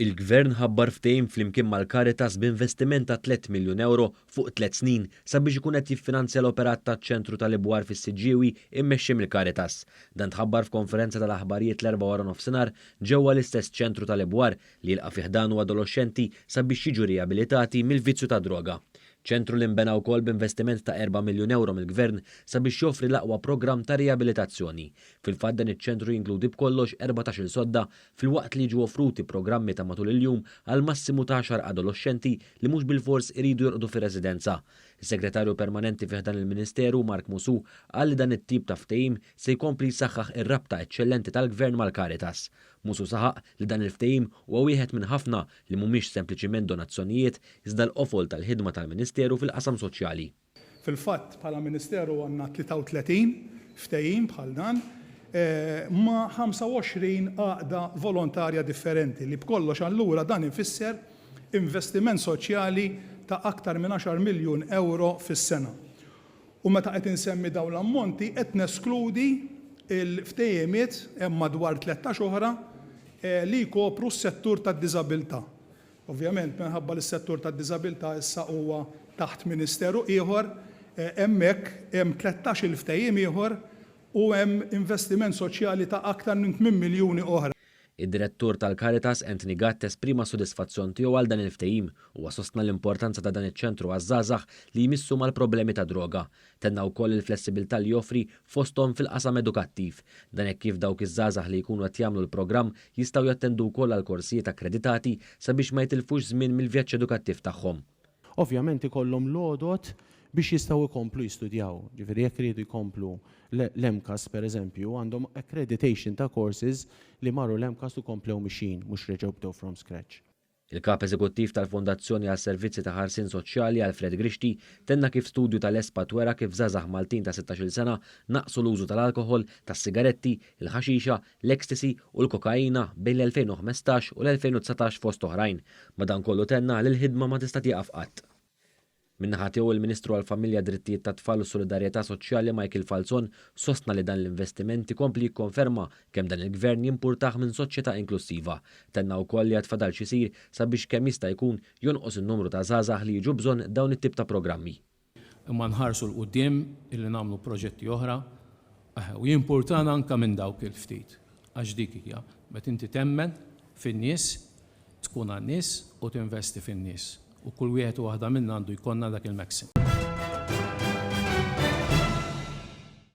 Il-Gvern ħabbar ftehim flimkien mal-Caritas b'investiment ta' 3 miljun ewro fuq tlett snin sabiex ikun qed jiffinanzja l-operat taċ-ċentru tal-Ibwar fis-Siġġiewi immexxi mill-Caritas. Dan tħabbar f'konferenza tal-aħbarijiet l-Erbgħa waranofsinhar ġewwa l-istess ċentru tal-Ibwar li jilqa' fi ħdanu adoloxxenti sabiex jiġu riabilitati mill-vizzju tad-droga. Ċentru li nbena wkoll b'investiment ta' erba' miljun ewro mill-Gvern sabiex joffri l-aqwa programm ta' riabilitazzjoni. Fil-fatt dan iċ-ċentru jinkludi b'kollox 14-il sodda filwaqt li jiġu offruti programmi ta' matul il-jum għal massimu ta' għaxar adoloxxenti li mhux bilfors iridu jorqdu fir-residenza. Is-Segretarju Permanenti fi ħdan il-Ministeru, Mark Musù, qal li dan it-tip ta' ftehim se jkompli jsaħħaħ ir-rabta eċċellenti tal-Gvern mal-Caritas. Musù saħaq li dan il-ftehim huwa wieħed minn ħafna li mhumiex sempliċiment donazzjonijiet iżda l-qofol tal-ħidma tal-Ministeru fil-qasam soċjali. Fil-fatt, bħala Ministeru għandna 33 ftehim bħal dan ma' 25 għaqda volontarja differenti li b'kollox allura dan ifisser investiment soċjali ta' aktar minn għaxar miljun ewro fis-sena. U meta qed insemmi dawn l-ammonti qed neskludi l-ftehimiet, hemm madwar 13 oħra, li jkopru s-settur tad-diżabilità. Ovvjament minħabba li s-settur tad-diżabilità issa huwa taħt ministeru ieħor, hemmhekk hemm 13-il ftehim ieħor u hemm investiment soċjali ta' aktar minn tminn miljuni oħra. Id-Direttur tal-Caritas, Anthony Gatt esprima s-sodisfazzjon tiegħu għal dan il-ftehim. Huwa sostna l-importanza ta' dan iċ-ċentru għaż-żgħażagħ li jmissu mal-problemi tad-droga. Tenna wkoll il-flessibilità li joffri fosthom fil-qasam edukattiv. Dan hekk kif dawk iż-żgħażagħ li jkunu qed jagħmlu l-programm jistgħu jattendu wkoll għal korsijiet akkreditati sabiex ma jitilfux żmien mill-vjaġġ edukattiv tagħhom. Ovvjament ikollhom l-għodod biex jistgħu jkomplu jistudjaw. Ġifieri jekk iridu jkomplu l-MCAST pereżempju, għandhom accreditation ta' courses li marru l-MCAST u komplew mixjin, mhux reġgħu bdew from scratch. Il-Kap Eżekuttiv tal-Fondazzjoni għas-Servizzi ta' Ħarsien Soċjali, Alfred Grixti, tenna kif studju tal-ESPA twera kif żgħażagħ Maltin ta' 16-il sena naqqsu l-użu tal-alkoħol, tas-sigaretti, il-ħaxixa, l-ecstasy u l-kokaina bejn l-2015 u l-2019 fost oħrajn. Madankollu tenna li l-ħidma ma tista' tieqaf qatt. Min-naħa tiegħu il-Ministru għall-Familja, Drittijiet tat-Tfal u Solidarjetà Soċjali Michael Falzon sostna li dan l-investiment ikompli jikkonferma kemm dan il-Gvern jimpurtah minn soċjetà inklussiva. Tenna wkoll li għad fadal x'isir sabiex kemm jista' jkun jonqos in-numru ta' żgħażagħ li jiġu bżonn dawn it-tip ta' programmi. Imma nħarsu 'l quddiem illi nagħmlu proġetti oħra, eħe, u jimpurtana anke minn dawk il-ftit, għax dik hija, meta inti temmen fin-nies, tkun għan-nies u tinvesti fin-nies. U kull wieħed u waħda minna għandu jkollna dak il-maxim.